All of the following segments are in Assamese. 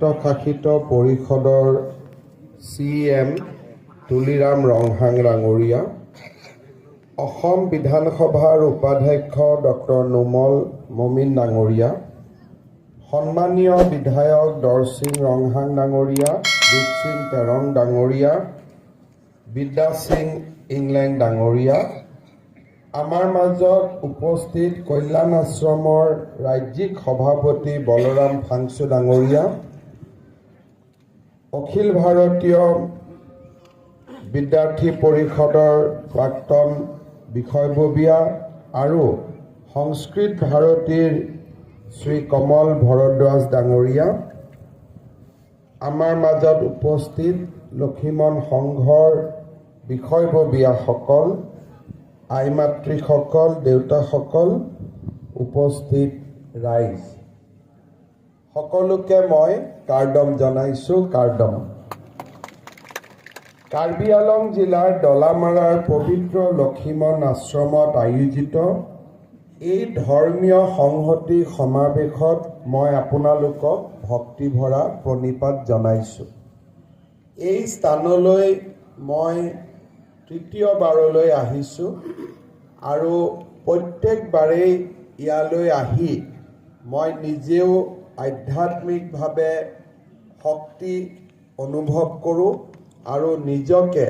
স্বায়ত্তশাসিত পৰিষদৰ চি এম তুলিৰাম ৰংহাং ডাঙৰীয়া, অসম বিধানসভাৰ উপাধ্যক্ষ ডক্টৰ নোমল মমিন ডাঙৰীয়া, সন্মানীয় বিধায়ক দৰচিং ৰংহাং ডাঙৰীয়া, ৰূপসিং তেৰং ডাঙৰীয়া, বিদ্যাসিং ইংলেং ডাঙৰীয়া, আমাৰ মাজত উপস্থিত কল্যাণ আশ্ৰমৰ ৰাজ্যিক সভাপতি বলৰাম ফাংচু ডাঙৰীয়া, অখিল ভাৰতীয় বিদ্যাৰ্থী পৰিষদৰ প্ৰাক্তন বিষয়ববীয়া আৰু সংস্কৃত ভাৰতীৰ শ্ৰী কমল ভৰদ্বাজ ডাঙৰীয়া, আমাৰ মাজত উপস্থিত লখিমন সংঘৰ বিষয়ববীয়াসকল, আই মাতৃসকল, দেউতাসকল, উপস্থিত ৰাইজ, সকলোকে মই কাৰ্দম জনাইছোঁ। কাৰ্দম। কাৰ্বি আলং জিলাৰ ডলামাৰাৰ পবিত্ৰ লখিমন আশ্ৰমত আয়োজিত এই ধৰ্মীয় সংহতি সমাৱেশত মই আপোনালোকক ভক্তিভৰা প্ৰণিপাত জনাইছোঁ। এই স্থানলৈ মই তৃতীয়বাৰলৈ আহিছোঁ আৰু প্ৰত্যেকবাৰেই ইয়ালৈ আহি মই নিজেও আধ্যাত্মিকভাৱে শক্তি অনুভৱ কৰোঁ আৰু নিজকে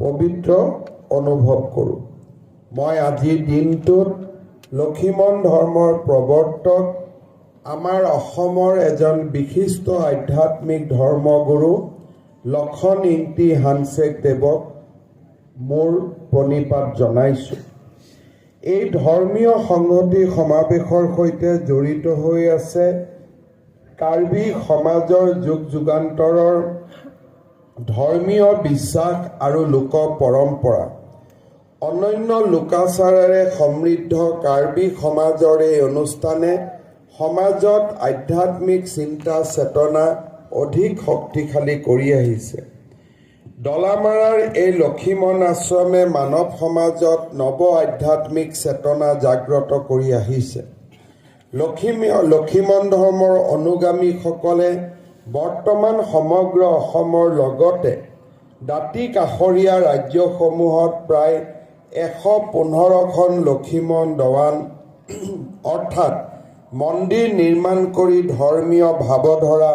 পবিত্ৰ অনুভৱ কৰোঁ। মই আজিৰ দিনটোত লখিমন ধৰ্মৰ প্ৰৱৰ্তক, আমাৰ অসমৰ এজন বিশিষ্ট আধ্যাত্মিক ধৰ্মগুৰু লখন ইংতি হানচেক দেৱক মোৰ প্ৰণিপাত জনাইছোঁ। এই ধৰ্মীয় সংহতি সমাৱেশৰ সৈতে জড়িত হৈ আছে কাৰ্বি সমাজৰ যুগ যুগান্তৰৰ ধৰ্মীয় বিশ্বাস আৰু লোক পৰম্পৰা। অনন্য লোকাচাৰেৰে সমৃদ্ধ কাৰ্বি সমাজৰ এই অনুষ্ঠানে সমাজত আধ্যাত্মিক চিন্তা চেতনা অধিক শক্তিশালী কৰি আহিছে। ডলামাৰাৰ এই লখিমন আশ্ৰমে মানৱ সমাজত নৱ আধ্যাত্মিক চেতনা জাগ্ৰত কৰি আহিছে। লখিমন ধৰ্মৰ অনুগামীসকলে বৰ্তমান সমগ্ৰ অসমৰ লগতে দাঁতি কাষৰীয়া ৰাজ্যসমূহত প্ৰায় 115খন লখিমন দেৱান, অৰ্থাৎ মন্দিৰ নিৰ্মাণ কৰি ধৰ্মীয় ভাৱধাৰা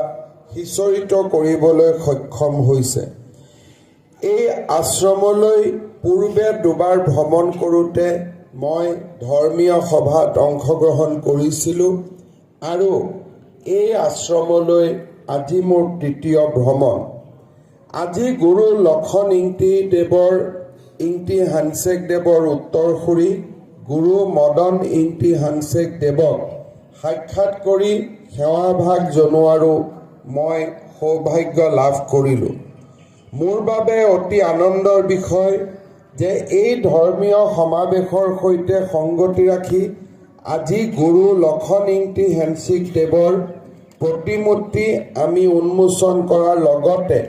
সিঁচৰিত কৰিবলৈ সক্ষম হৈছে। এই আশ্ৰমলৈ পূৰ্বে দুবাৰ ভ্ৰমণ কৰোঁতে মই ধৰ্মীয় সভাত অংশগ্ৰহণ কৰিছিলোঁ আৰু এই আশ্ৰমলৈ আজি মোৰ তৃতীয় ভ্ৰমণ। আজি গুৰু লখন ইংতি দেৱৰ, ইংতি হানচেক দেৱৰ উত্তৰসূৰী গুৰু মদন ইংতি হানচেক দেৱক সাক্ষাৎ কৰি সেৱাভাগ জনোৱাৰো মই সৌভাগ্য লাভ কৰিলোঁ। মোৰ বাবে অতি আনন্দৰ বিষয় যে এই ধৰ্মীয় সমাৱেশৰ সৈতে সংগতি ৰাখি আজি গুৰু লখন ইংতি হেনচিক দেৱৰ প্ৰতিমূৰ্তি আমি উন্মোচন কৰাৰ লগতে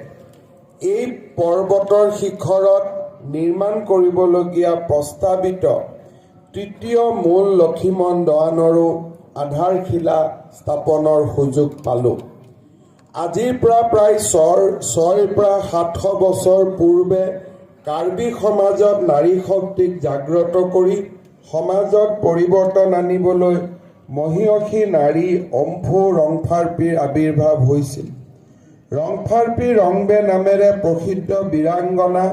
এই পৰ্বতৰ শিখৰত নিৰ্মাণ কৰিবলগীয়া প্ৰস্তাৱিত তৃতীয় মূল লখিমন দেৱানৰো আধাৰশিলা স্থাপনৰ সুযোগ পালোঁ। আজিৰ পৰা প্ৰায় 6ৰ পৰা 700 বছৰ পূৰ্বে কাৰ্বি সমাজত নাৰী শক্তিক জাগ্ৰত কৰি সমাজত পৰিৱৰ্তন আনিবলৈ মহিয়সী নাৰী অম্ফু ৰংফাৰপিৰ আৱিৰ্ভাৱ হৈছিল। ৰংফাৰপি ৰংবে নামেৰে প্ৰসিদ্ধ বীৰাংগনা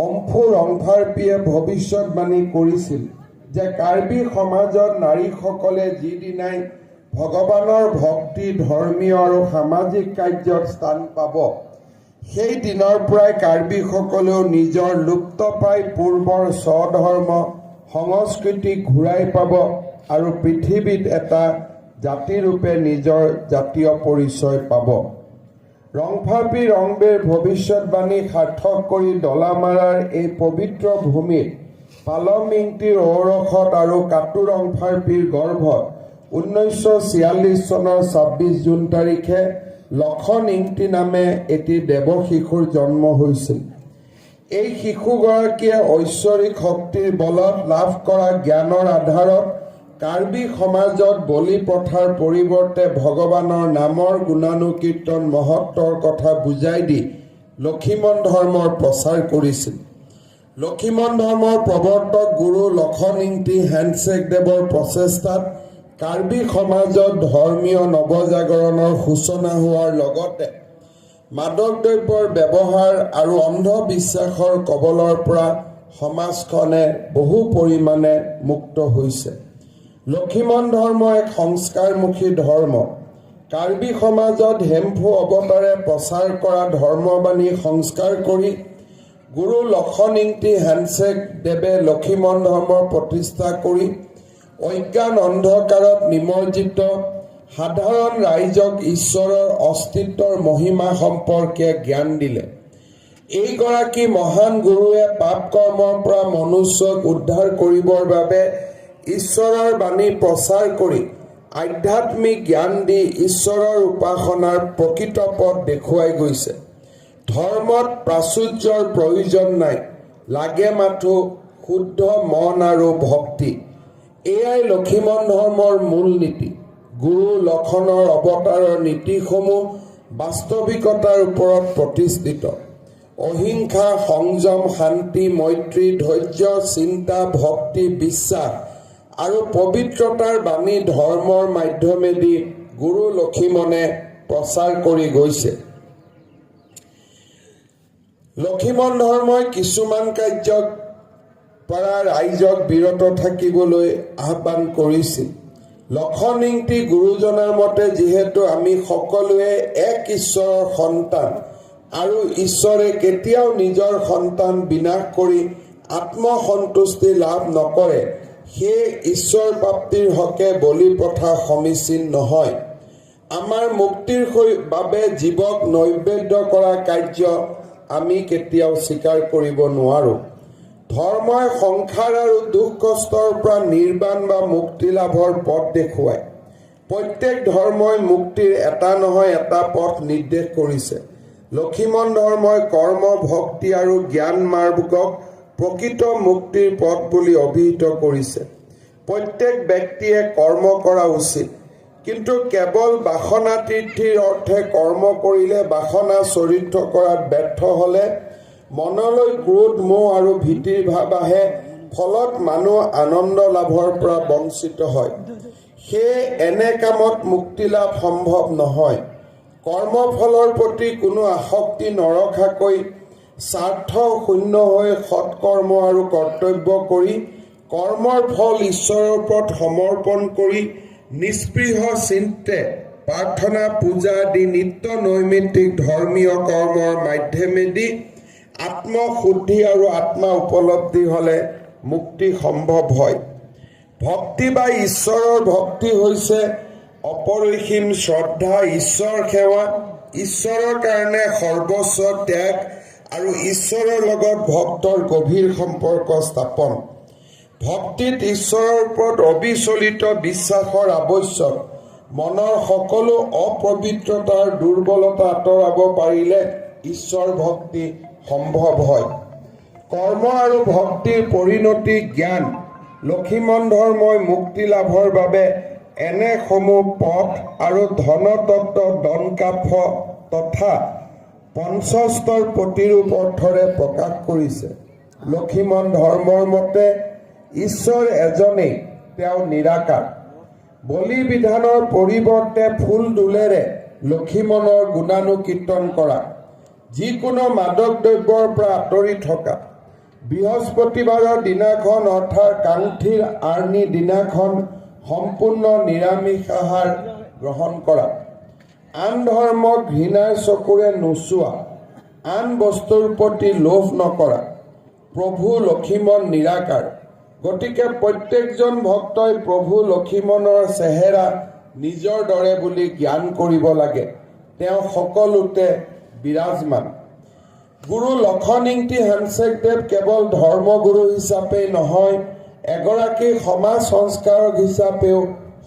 অম্ফু ৰংফাৰপিয়ে ভৱিষ্যতবাণী কৰিছিল যে কাৰ্বি সমাজত নাৰীসকলে যিদিনাই ভগৱানৰ ভক্তি, ধৰ্মীয় আৰু সামাজিক কাৰ্যত স্থান পাব, সেই দিনৰ পৰাই কাৰ্বিসকলেও নিজৰ লুপ্তপ্ৰায় পূৰ্বৰ স্বধৰ্ম সংস্কৃতিক ঘূৰাই পাব আৰু পৃথিৱীত এটা জাতিৰূপে নিজৰ জাতীয় পৰিচয় পাব। ৰংফাৰপি ৰংবেৰ ভৱিষ্যতবাণী সাৰ্থক কৰি ডলামাৰাৰ এই পবিত্ৰ ভূমিত পালম ইংতিৰ ঔৰসত আৰু কাটো ৰংফাৰপিৰ গৰ্ভত 1946 চনৰ 26 জুন তাৰিখে লখন ইংতি নামে এটি দেৱ শিশুৰ জন্ম হৈছিল। এই শিশুগৰাকীয়ে ঐশ্বৰিক শক্তিৰ বলত লাভ কৰা জ্ঞানৰ আধাৰত কাৰ্বি সমাজত বলি প্ৰথাৰ পৰিৱৰ্তে ভগৱানৰ নামৰ গুণানুকীৰ্তন মহত্বৰ কথা বুজাই দি লখিমন ধৰ্মৰ প্ৰচাৰ কৰিছিল। লখিমন ধৰ্মৰ প্ৰৱৰ্তক গুৰু লখন ইংতি হেনচেকদেৱৰ প্ৰচেষ্টাত কাৰ্বি সমাজত ধৰ্মীয় নৱজাগৰণৰ সূচনা হোৱাৰ লগতে মাদক দ্ৰব্যৰ ব্যৱহাৰ আৰু অন্ধবিশ্বাসৰ কবলৰ পৰা সমাজখনে বহু পৰিমাণে মুক্ত হৈছে। লখিমন ধৰ্ম এক সংস্কাৰমুখী ধৰ্ম। কাৰ্বি সমাজত হেম্ফু অৱতাৰে প্ৰচাৰ কৰা ধৰ্মবাণী সংস্কাৰ কৰি গুৰু লখন ইংতি হেনচেক দেৱে লখিমন ধৰ্ম প্ৰতিষ্ঠা কৰি অজ্ঞান অন্ধকাৰত নিমজ্জিত সাধাৰণ ৰাইজক ঈশ্বৰৰ অস্তিত্বৰ মহিমা সম্পৰ্কে জ্ঞান দিলে। এইগৰাকী মহান গুৰুৱে পাপ কৰ্মৰ পৰা মনুষ্যক উদ্ধাৰ কৰিবৰ বাবে ঈশ্বৰৰ বাণী প্ৰচাৰ কৰি আধ্যাত্মিক জ্ঞান দি ঈশ্বৰৰ উপাসনাৰ প্ৰকৃত পথ দেখুৱাই গৈছে। ধৰ্মত প্ৰাচুৰ্যৰ প্ৰয়োজন নাই, লাগে মাথো শুদ্ধ মন আৰু ভক্তি। এয়াই লখিমন ধৰ্মৰ মূল নীতি। গুৰু লখনৰ অৱতাৰৰ নীতিসমূহ বাস্তৱিকতাৰ ওপৰত প্ৰতিষ্ঠিত। অহিংসা, সংযম, শান্তি, মৈত্ৰী, ধৈৰ্য, চিন্তা, ভক্তি, বিশ্বাস আৰু পবিত্ৰতাৰ বাণী ধৰ্মৰ মাধ্যমেদি গুৰু লখিমনে প্ৰচাৰ কৰি গৈছে। লখিমন ধৰ্মই কিছুমান কাৰ্যক পৰা ৰাইজক বিৰত থাকিবলৈ আহ্বান কৰিছিল। লখন ইংতি গুৰুজনাৰ মতে যিহেতু আমি সকলোৱে এক ঈশ্বৰৰ সন্তান আৰু ঈশ্বৰে কেতিয়াও নিজৰ সন্তান বিনাশ কৰি আত্মসন্তুষ্টি লাভ নকৰে, সেয়ে ঈশ্বৰ প্ৰাপ্তিৰ হকে বলি প্ৰথা সমীচীন নহয়। আমাৰ মুক্তিৰ বাবে জীৱক নৈবেদ্য কৰা কাৰ্য আমি কেতিয়াও স্বীকাৰ কৰিব নোৱাৰোঁ। ধৰ্মই সংসাৰ আৰু দুখ কষ্টৰ পৰা নিৰ্বাণ বা মুক্তি লাভৰ পথ দেখুৱায়। প্ৰত্যেক ধৰ্মই মুক্তিৰ এটা নহয় এটা পথ নিৰ্দেশ কৰিছে। লখিমন ধৰ্মই কৰ্ম, ভক্তি আৰু জ্ঞান মাৰ্গক প্ৰকৃত মুক্তিৰ পথ বুলি অভিহিত কৰিছে। প্ৰত্যেক ব্যক্তিয়ে কৰ্ম কৰা উচিত, কিন্তু কেৱল বাসনা তৃপ্তিৰ অৰ্থে কৰ্ম কৰিলে বাসনা চৰিতাৰ্থ কৰাত ব্যৰ্থ হ'লে মনলৈ ক্ৰোধ, মোহ আৰু ভীতিৰ ভাৱ আহে। ফলত মানুহ আনন্দ লাভৰ পৰা বঞ্চিত হয়। সেয়ে এনে কামত মুক্তি লাভ সম্ভৱ নহয়। কৰ্মফলৰ প্ৰতি কোনো আসক্তি নৰখাকৈ স্বাৰ্থ শূন্য হৈ সৎকৰ্ম আৰু কৰ্তব্য কৰি কৰ্মৰ ফল ঈশ্বৰৰ ওপৰত সমৰ্পণ কৰি নিস্পৃহ চিত্তে প্ৰাৰ্থনা, পূজা আদি নিত্য নৈমিত্তিক ধৰ্মীয় কৰ্মৰ মাধ্যমেদি আত্মশুদ্ধি আৰু আত্মা উপলব্ধি হ'লে মুক্তি সম্ভৱ হয়। ভক্তি বা ঈশ্বৰৰ ভক্তি হৈছে অপৰিসীম শ্ৰদ্ধা, ঈশ্বৰ সেৱা, ঈশ্বৰৰ কাৰণে সৰ্বস্ব ত্যাগ আৰু ঈশ্বৰৰ লগত ভক্তৰ গভীৰ সম্পৰ্ক স্থাপন। ভক্তিত ঈশ্বৰৰ ওপৰত অবিচলিত বিশ্বাসৰ আৱশ্যক। মনৰ সকলো অপবিত্ৰতাৰ দুৰ্বলতা আঁতৰাব পাৰিলে ঈশ্বৰ ভক্তি সম্ভৱ হয়। কৰ্ম আৰু ভক্তিৰ পৰিণতি জ্ঞান। লখিমন ধৰ্মই মুক্তি লাভৰ বাবে এনেসমূহ পথ আৰু ধনতত্ত্ব, দনকাফ তথা পঞ্চস্তৰ প্ৰতিৰূপ অৰ্থৰে প্ৰকাশ কৰিছে। লখিমন ধৰ্মৰ মতে ঈশ্বৰ এজনেই, তেওঁ নিৰাকাৰ। বলি বিধানৰ পৰিৱৰ্তে ফুল দোলেৰে লখিমনৰ গুণানুকীৰ্তন কৰা, যিকোনো মাদক দ্ৰব্যৰ পৰা আঁতৰি থকা, বৃহস্পতিবাৰৰ দিনাখন অৰ্থাৎ কাংথিৰ আৰ্নি দিনাখন সম্পূৰ্ণ নিৰামিষ আহাৰ গ্ৰহণ কৰা, আন ধৰ্মক ঘৃণাৰ চকুৰে নোচোৱা, আন বস্তুৰ প্ৰতি লোভ নকৰা। প্ৰভু লখিমন নিৰাকাৰ, গতিকে প্ৰত্যেকজন ভক্তই প্ৰভু লখিমনৰ চেহেৰা নিজৰ দৰে বুলি জ্ঞান কৰিব লাগে। তেওঁ সকলোতে বিৰাজমান। গুৰু লখন ইংতি হেনচেকদেৱ কেৱল ধৰ্মগুৰু হিচাপেই নহয়, এগৰাকী সমাজ সংস্কাৰক হিচাপেও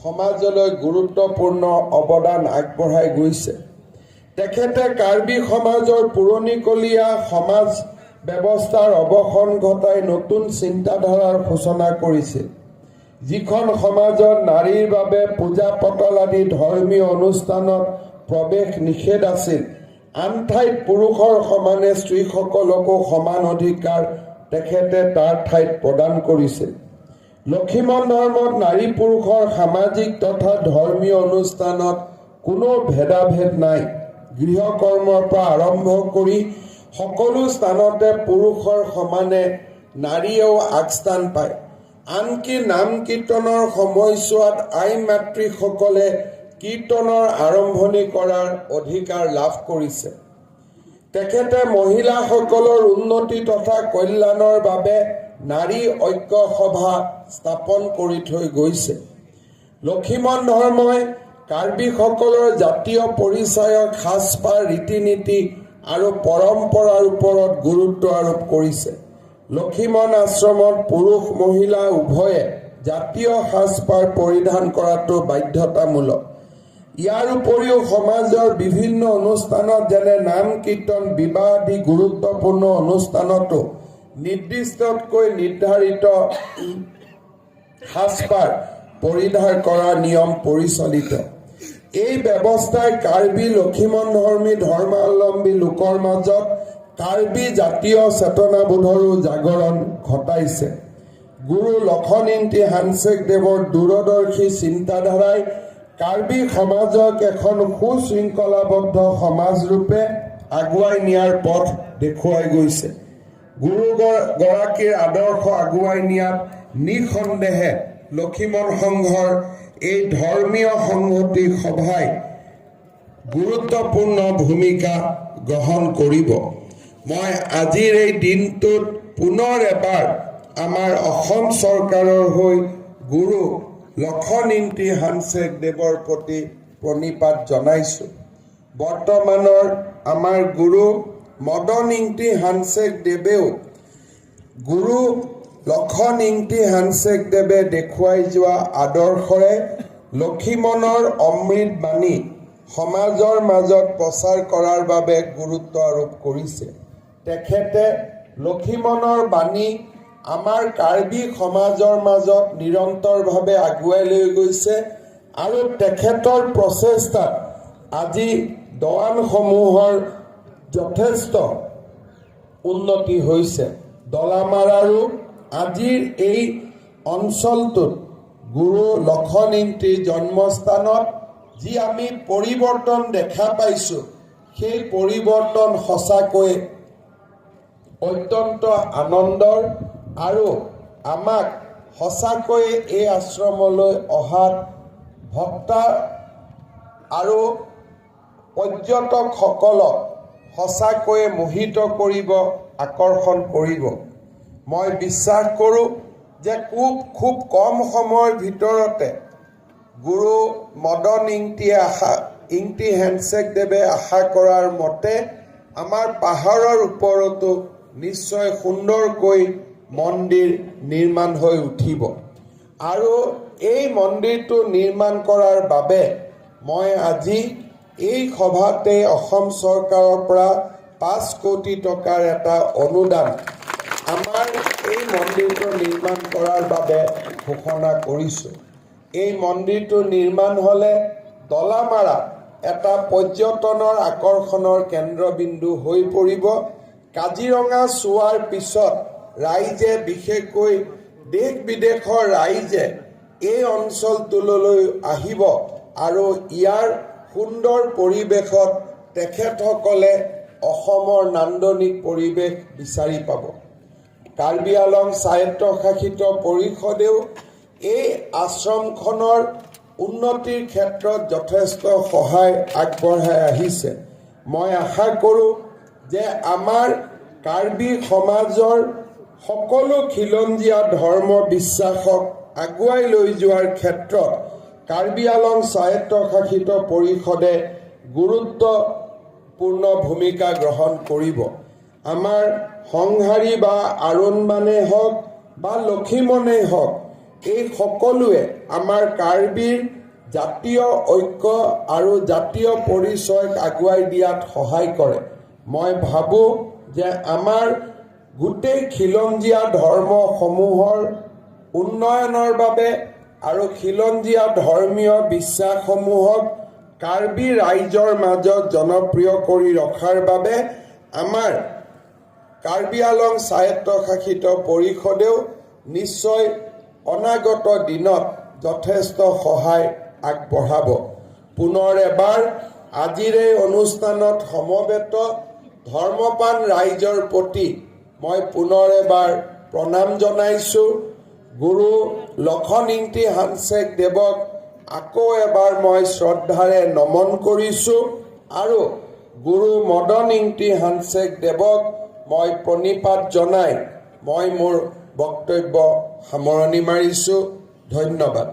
সমাজলৈ গুৰুত্বপূৰ্ণ অৱদান আগবঢ়াই গৈছে। তেখেতে কাৰ্বি সমাজৰ পুৰণিকলীয়া সমাজ ব্যৱস্থাৰ অৱসান ঘটাই নতুন চিন্তাধাৰাৰ সূচনা কৰিছিল। যিখন সমাজত নাৰীৰ বাবে পূজা পাতল আদি ধৰ্মীয় অনুষ্ঠানত প্ৰৱেশ নিষেধ আছিল, আন ঠাইত পুৰুষৰ সমানে স্ত্ৰীসকলকো সমান অধিকাৰ তেখেতে তাৰ ঠাইত প্ৰদান কৰিছিল। লখিমন ধৰ্মত নাৰী পুৰুষৰ সামাজিক তথা ধৰ্মীয় অনুষ্ঠানত কোনো ভেদাভেদ নাই। গৃহকৰ্মৰ পৰা আৰম্ভ কৰি সকলো স্থানতে পুৰুষৰ সমানে নাৰীয়েও আগস্থান পায়। আনকি নাম কীৰ্তনৰ সময়ছোৱাত আই মাতৃসকলে কীৰ্তনৰ আৰম্ভণি কৰাৰ অধিকাৰ লাভ কৰিছে। তেখেতে মহিলাসকলৰ উন্নতি তথা কল্যাণৰ বাবে নাৰী ঐক্য সভা স্থাপন কৰি থৈ গৈছে। লখিমন ধৰ্মই কাৰ্বিসকলৰ জাতীয় পৰিচায়ক সাজপাৰ, ৰীতি নীতি আৰু পৰম্পৰাৰ ওপৰত গুৰুত্ব আৰোপ কৰিছে। লখিমন আশ্ৰমত পুৰুষ মহিলা উভয়ে জাতীয় সাজপাৰ পৰিধান কৰাটো বাধ্যতামূলক। ইয়াৰ উপৰিও সমাজৰ বিভিন্ন অনুষ্ঠানত, যেনে নাম কীৰ্তন, বিবাহ আদি গুৰুত্বপূৰ্ণ অনুষ্ঠানতো নিৰ্দিষ্টতকৈ নিৰ্ধাৰিত সাজপাৰ পৰিধান কৰাৰ নিয়ম পৰিচালিত। এই ব্যৱস্থাই কাৰ্বি লখিমন ধৰ্মী ধৰ্মাৱলম্বী লোকৰ মাজত কাৰ্বি জাতীয় চেতনাবোধৰো জাগৰণ ঘটাইছে। গুৰু লখন ইংতি হানচেক দেৱৰ দূৰদৰ্শী চিন্তাধাৰাই কাৰ্বি সমাজক এখন সুশৃংখলাবদ্ধ সমাজৰূপে আগুৱাই নিয়াৰ পথ দেখুৱাই গৈছে। গুৰুগৰাকীৰ আদৰ্শ আগুৱাই নিয়াত নিঃসন্দেহে লখিমন সংঘৰ এই ধৰ্মীয় সংহতি সভাই গুৰুত্বপূৰ্ণ ভূমিকা গ্ৰহণ কৰিব। মই আজিৰ এই দিনটোত পুনৰ এবাৰ আমাৰ অসম চৰকাৰৰ হৈ গুৰু লখন ইংতি হানচেক দেৱৰ প্ৰতি প্ৰণিপাত জনাইছোঁ। বৰ্তমানৰ আমাৰ গুৰু মদন ইংতি হানচেক দেৱেও গুৰু লখন ইংতি হানচেক দেৱে দেখুৱাই যোৱা আদৰ্শৰে লখিমনৰ অমৃত বাণী সমাজৰ মাজত প্ৰচাৰ কৰাৰ বাবে গুৰুত্ব আৰোপ কৰিছে। তেখেতে লখিমনৰ বাণী আমাৰ কাৰ্বি সমাজৰ মাজত নিৰন্তৰভাৱে আগুৱাই লৈ গৈছে আৰু তেখেতৰ প্ৰচেষ্টাত আজি দোৱানসমূহৰ যথেষ্ট উন্নতি হৈছে। দলামাৰাৰো আজিৰ এই অঞ্চলটোত গুৰু লখন ইংতিৰ জন্মস্থানত যি আমি পৰিৱৰ্তন দেখা পাইছোঁ, সেই পৰিৱৰ্তন সঁচাকৈ অত্যন্ত আনন্দৰ আৰু আমাক সঁচাকৈয়ে এই আশ্ৰমলৈ অহাত ভক্তা আৰু পৰ্যটকসকলক সঁচাকৈয়ে মোহিত কৰিব, আকৰ্ষণ কৰিব। মই বিশ্বাস কৰোঁ যে খুব খুব কম সময়ৰ ভিতৰতে গুৰু মদন ইংতি হেণ্ডছেক দেৱে আশা কৰাৰ মতে আমাৰ পাহাৰৰ ওপৰতো নিশ্চয় সুন্দৰকৈ মন্দিৰ নিৰ্মাণ হৈ উঠিব। আৰু এই মন্দিৰটো নিৰ্মাণ কৰাৰ বাবে মই আজি এই সভাতে অসম চৰকাৰৰ পৰা 5 কোটি টকাৰ এটা অনুদান আমাৰ এই মন্দিৰটো নিৰ্মাণ কৰাৰ বাবে ঘোষণা কৰিছোঁ। এই মন্দিৰটো নিৰ্মাণ হ'লে দলামাৰা এটা পৰ্যটনৰ আকৰ্ষণৰ কেন্দ্ৰবিন্দু হৈ পৰিব। কাজিৰঙা চোৱাৰ পিছত ৰাইজে, বিশেষকৈ দেশ বিদেশৰ ৰাইজে এই অঞ্চলটোলৈ আহিব আৰু ইয়াৰ সুন্দৰ পৰিৱেশত তেখেতসকলে অসমৰ নান্দনিক পৰিৱেশ বিচাৰি পাব। কাৰ্বি আলং স্বায়ত্তশাসিত পৰিষদেও এই আশ্ৰমখনৰ উন্নতিৰ ক্ষেত্ৰত যথেষ্ট সহায় আগবঢ়াই আহিছে। মই আশা কৰোঁ যে আমাৰ কাৰ্বি সমাজৰ সকলো খিলঞ্জীয়া ধৰ্ম বিশ্বাসক আগুৱাই লৈ যোৱাৰ ক্ষেত্ৰত কাৰ্বি আলং স্বায়ত্তশাসিত পৰিষদে গুৰুত্বপূৰ্ণ ভূমিকা গ্ৰহণ কৰিব। আমাৰ সংহাৰী বা আৰুণমানেই হওক বা লখিমনেই হওক, এই সকলোৱে আমাৰ কাৰ্বিৰ জাতীয় ঐক্য আৰু জাতীয় পৰিচয়ক আগুৱাই দিয়াত সহায় কৰে। মই ভাবোঁ যে আমাৰ গোটেই খিলঞ্জীয়া ধৰ্মসমূহৰ উন্নয়নৰ বাবে আৰু খিলঞ্জীয়া ধৰ্মীয় বিশ্বাসসমূহক কাৰ্বি ৰাইজৰ মাজত জনপ্ৰিয় কৰি ৰখাৰ বাবে আমাৰ কাৰ্বি আংলং স্বায়ত্তশাসিত পৰিষদেও নিশ্চয় অনাগত দিনত যথেষ্ট সহায় আগবঢ়াব। পুনৰ এবাৰ আজিৰ এই অনুষ্ঠানত সমবেত ধৰ্মপ্ৰাণ ৰাইজৰ প্ৰতি মই পুনৰ এবাৰ প্ৰণাম জনাইছোঁ। গুৰু লখন ইংতি হানচেক দেৱক আকৌ এবাৰ মই শ্ৰদ্ধাৰে নমন কৰিছোঁ আৰু গুৰু মদন ইংতি হানচেক দেৱক মই প্ৰণিপাত জনাই মই মোৰ বক্তব্য সামৰণি মাৰিছোঁ। ধন্যবাদ।